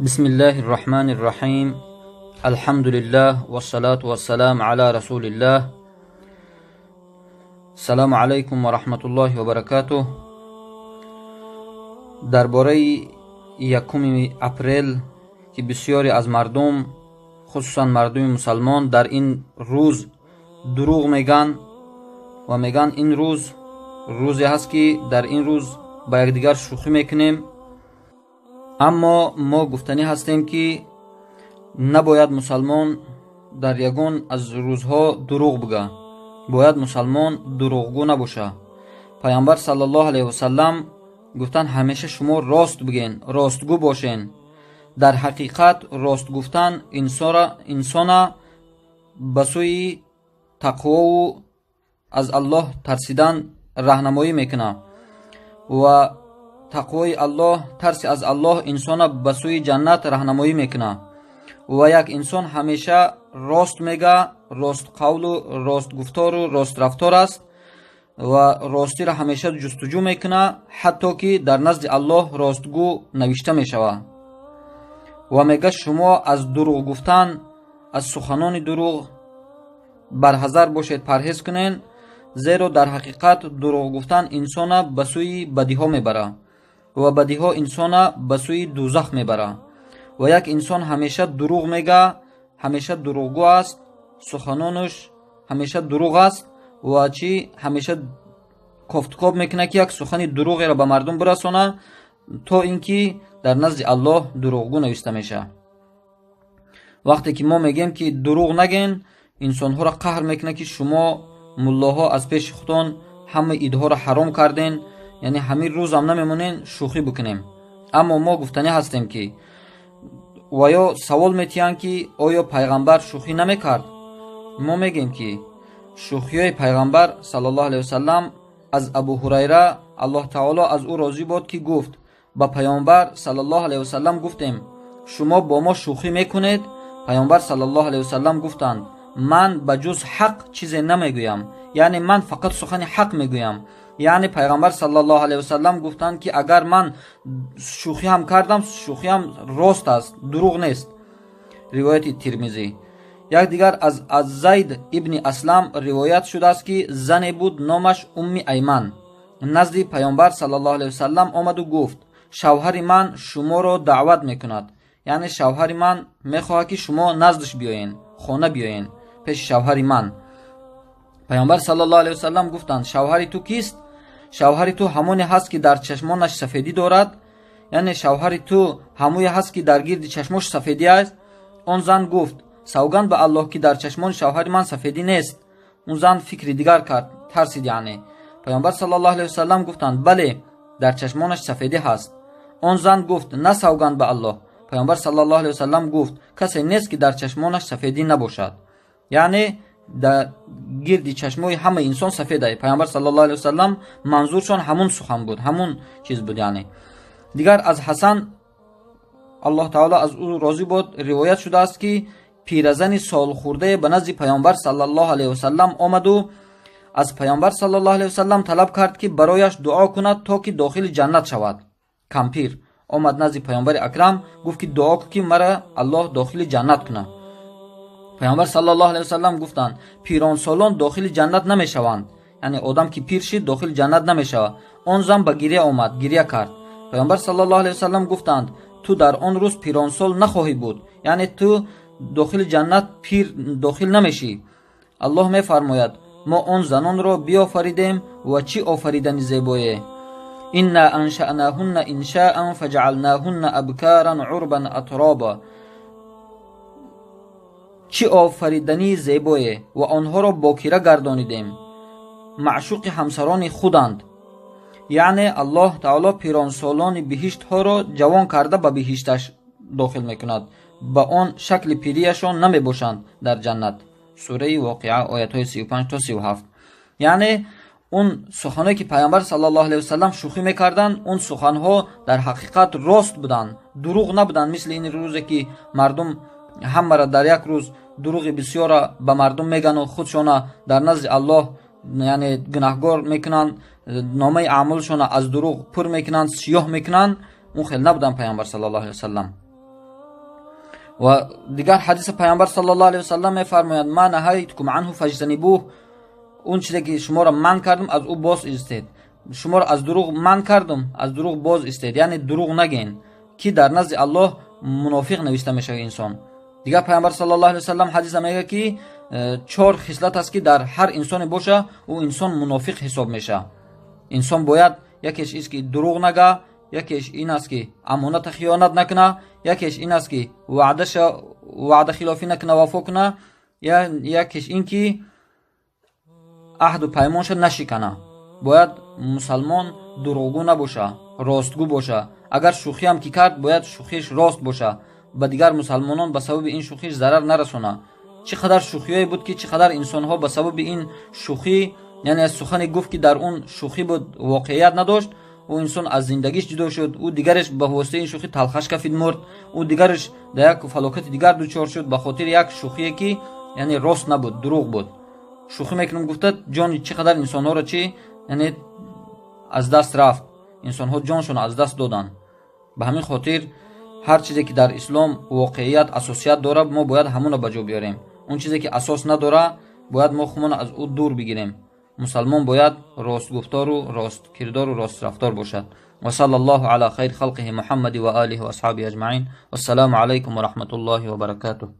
Бисмиллаҳи рраҳмани рраҳим. Алҳамдулиллаҳ вассалату вассалам ала расулиллаҳ. Салому алайкум ва раҳматуллоҳи ва баракатуҳ. Дар бораи 1 апрел, ки бисёре аз мардум, хусусан мардуми мусалмон, дар ин рӯз дурӯғ меган ва меган ин рӯз рӯзе ҳаст, ки дар ин рӯз ба якдигар шӯхӣ мекунем. Аммо мо гуфтанӣ ҳастем, ки набояд мусалмон дар ягон аз рӯзҳо дурӯғ бига. Бояд мусалмон дурӯғгӯ набоша. Пайғамбар саллаллоҳу алайҳи васаллам гуфтанд: ҳамеша шумо рост биген, ростгӯ бошен. Дар ҳақиқат рост гуфтан инсона ба сӯи тақвову аз Аллоҳ тарсидан раҳнамоӣ мекунад ва тақвои Аллоҳ, тарси аз Аллоҳ инсона ба сӯи ҷаннат раҳнамоӣ мекунад. Ва як инсон ҳамеша рост мега, ростқавлу ростгуфтору рострафтор аст ва ростиро ҳамеша ҷустуҷӯ мекунад, ҳатто ки дар назди Аллоҳ ростгӯ навишта мешавад. Ва мега шумо аз дурӯғ гуфтан, аз суханони дурӯғ барҳазар бошед, парҳез кунед, зеро дар ҳақиқат дурӯғ гуфтан инсона ба сӯи бадиҳо мебарад ва бадиҳо инсона ба сӯи дӯзах мебарад. Ва як инсон ҳамеша дурӯғ мега, ҳамеша дурӯғгӯ аст, суханонаш ҳамеша дурӯғ аст ва чӣ ҳамеша кофткоб мекунад, ки як сухани дурӯғеро ба мардум бирасонад, то ин ки дар назди Аллоҳ дурӯғгӯ навишта мешавад. Вақте ки мо мегӯем, ки дурӯғ нагӯен, инсонҳоро қаҳр мекунад, ки шумо муллоҳо аз пеши худтон ҳамаи идҳоро ҳаром карден, яъне ҳамин рӯзам намемонен шӯхӣ бикунем. Аммо мо гуфтанӣ ҳастем, ки ва ё савол метиҳанд, ки оё пайғамбар шӯхӣ намекард? Мо мегӯем, ки шӯхиҳои пайғамбар саллаллоҳу алайҳи васаллам аз Абу Ҳурайра, Аллоҳ таоло аз ӯ розӣ бод, ки гуфт: ба пайғамбар саллаллоҳу алайҳи васаллам гуфтем: шумо бо мо шӯхӣ мекунед? Пайғамбар саллаллоҳу алайҳи васаллам гуфтанд: ман ба ҷуз ҳақ чизе намегӯям, яъне ман фақат сухани ҳақ мегӯям. Яъне пайғамбар саллаллоҳу алайҳи васаллам гуфтанд, ки агар ман шӯхӣ ҳам кардам, шӯхиам рост аст, дурӯғ нест. Ривояти Тирмизӣ. Як дигар аз Зайд ибни Аслам ривоят шудааст, ки зане буд, номаш Умми Айман, назди пайғамбар саллаллоҳу алайҳи васаллам омаду гуфт: шавҳари ман шуморо даъват мекунад, яъне шавҳари ман мехоҳад, ки шумо наздаш биёен, хона биёен пеши шавҳари ман. Пайғамбар саллаллоҳу алайҳи васаллам гуфтанд: шавҳари ту кист? Шавҳари ту ҳамоне ҳаст, ки дар чашмонаш сафедӣ дорад, яъне шавҳари ту ҳамое ҳаст, ки дар гирди чашмош сафедӣ аст. Он зан гуфт: савганд ба Аллоҳ, ки дар чашмони шавҳари ман сафедӣ нест. Он зан фикри дигар кард, тарсид яъне. Пайғамбар саллаллоҳу алайҳи васаллам гуфтанд: бале, дар чашмонаш сафедӣ ҳаст. Он зан гуфт: на, савганд ба Аллоҳ. Пайғамбар саллаллоҳу алайҳи васаллам гуфт: касе нест, ки дар чашмонаш сафедӣ набошад. Яъне дар гирди чашмои ҳамаи инсон сафед аст. Пайғамбар саллаллоҳу алайҳи васаллам манзуршон ҳамун сухан буд, ҳамун чиз буд яъне. Дигар аз Ҳасан, Аллоҳ таоло аз ӯ розӣ бод, ривоят шудааст, ки пиразани солхӯрдае ба назди пайғамбар саллаллоҳу алайҳи васаллам омаду аз пайғамбар саллаллоҳу алайҳи васаллам талаб кард, ки барояш дуо кунад, то ки дохили ҷаннат шавад. Кампир омад назди пайғамбари акрам, гуфт, ки дуо кун, ки мара Аллоҳ дохили ҷаннат кунад. Пайғамбар саллаллоҳу алайҳи васаллам гуфтанд: пиронсолон дохили ҷаннат намешаванд, яъне одам ки пир шид, дохили ҷаннат намешавад. Он зан ба гиря омад, гиря кард. Пайғамбар саллаллоҳу алайҳи васаллам гуфтанд: ту дар он рӯз пиронсол нахоҳӣ буд, яъне ту дохили ҷаннат пир дохил намешӣ. Аллоҳ мефармояд: мо он занонро биёфаридем ва чӣ офаридани зебое! Инна аншаънаҳунна иншаан фаҷаълнаҳунна абкаран урбан атроба. Чӣ офаридании зебое ва онҳоро бокира гардонидем, маъшуқи ҳамсарони худанд. Яъне Аллоҳ таоло пиронсолони биҳиштҳоро ҷавон карда ба биҳишташ дохил мекунад, ба он шакли пирияшон намебошанд дар ҷаннат. Сураи Воқиа, оятҳои 35 то 37. Яъне он суханҳое, ки пайғамбар саллаллоҳу алайҳи васаллам шӯхӣ мекарданд, он суханҳо дар ҳақиқат рост буданд, дурӯғ набуданд, мисли ин рӯзе, ки мардум ҳамаро дар як рӯз дурӯғи бисёрро ба мардум мегану худшона дар назди Аллоҳ яъне гунаҳгор мекунанд, номаи аъмолшона аз дурӯғ пур мекунанд, сиёҳ мекунанд. Он хел набуданд пайғамбар саллаллоҳу алайҳи васаллам. Ва дигар ҳадиси Пайғамбар саллаллоҳу алайҳи васаллам мефармояд: ма наҳайтукум анҳу фаҷтанибуҳ, он чизе ки шуморо манъ кардам, аз ӯ боз истед. Шуморо аз дурӯғ манъ кардам, аз дурӯғ боз истед, яъне дурӯғ нагӯен, ки дар назди Аллоҳ мунофиқ навишта мешавад инсон. Дигар Пайғамбар саллаллоҳу алайҳи васаллам ҳадиса мегӯяд, ки чор хислат аст, ки дар ҳар инсоне боша, ӯ инсон мунофиқ ҳисоб мешавад. Инсон бояд якеш ист, ки дурӯғ нага, якеш ин аст, ки амоната хиёнат накуна, якеш ин аст, ки ваъда хилофӣ накуна, вафо куна, якеш ин ки аҳду паймонша нашикана. Бояд мусалмон дурӯғгӯ набоша, ростгӯ боша. Агар шӯхиам ки кард, бояд шӯхиш рост боша, ба дигар мусалмонон ба сабаби ин шӯхиш зарар нарасона. Чӣ қадар шӯхиҳое буд, ки чӣ қадар инсонҳо ба сабаби ин шӯхӣ, яъне сухане гуфт, ки дар он шӯхӣ буд, воқеият надошт, ӯ инсон аз зиндагиш ҷудо шуд, ӯ дигареш ба воситаи ин шӯхӣ талхаш кафид, мурд, ӯ дигареш дар як фалокати дигар дучор шуд ба хотири як шӯхие, ки яъне рост набуд, дурӯғ буд. Шӯхӣ мекунам гуфта, ҷони чӣ қадар инсонҳоро чӣ, яъне аз даст рафт, инсонҳо ҷоншонро аз даст доданд. Ба ҳамин хотир ҳар чизе ки дар ислом воқеият, асосият дорад, мо бояд ҳамонро ба ҷо биёрем. Он чизе ки асос надорад, бояд мо худмонро аз ӯ дур бигирем. Мусалмон бояд ростгуфтору росткирдору рострафтор бошад. Ва саллаллоҳу ала хайри халқиҳи Муҳаммади ва олиҳи ва асҳобиҳи аҷмаин. Вассалому алайкум ва раҳматуллоҳи ва баракатуҳ.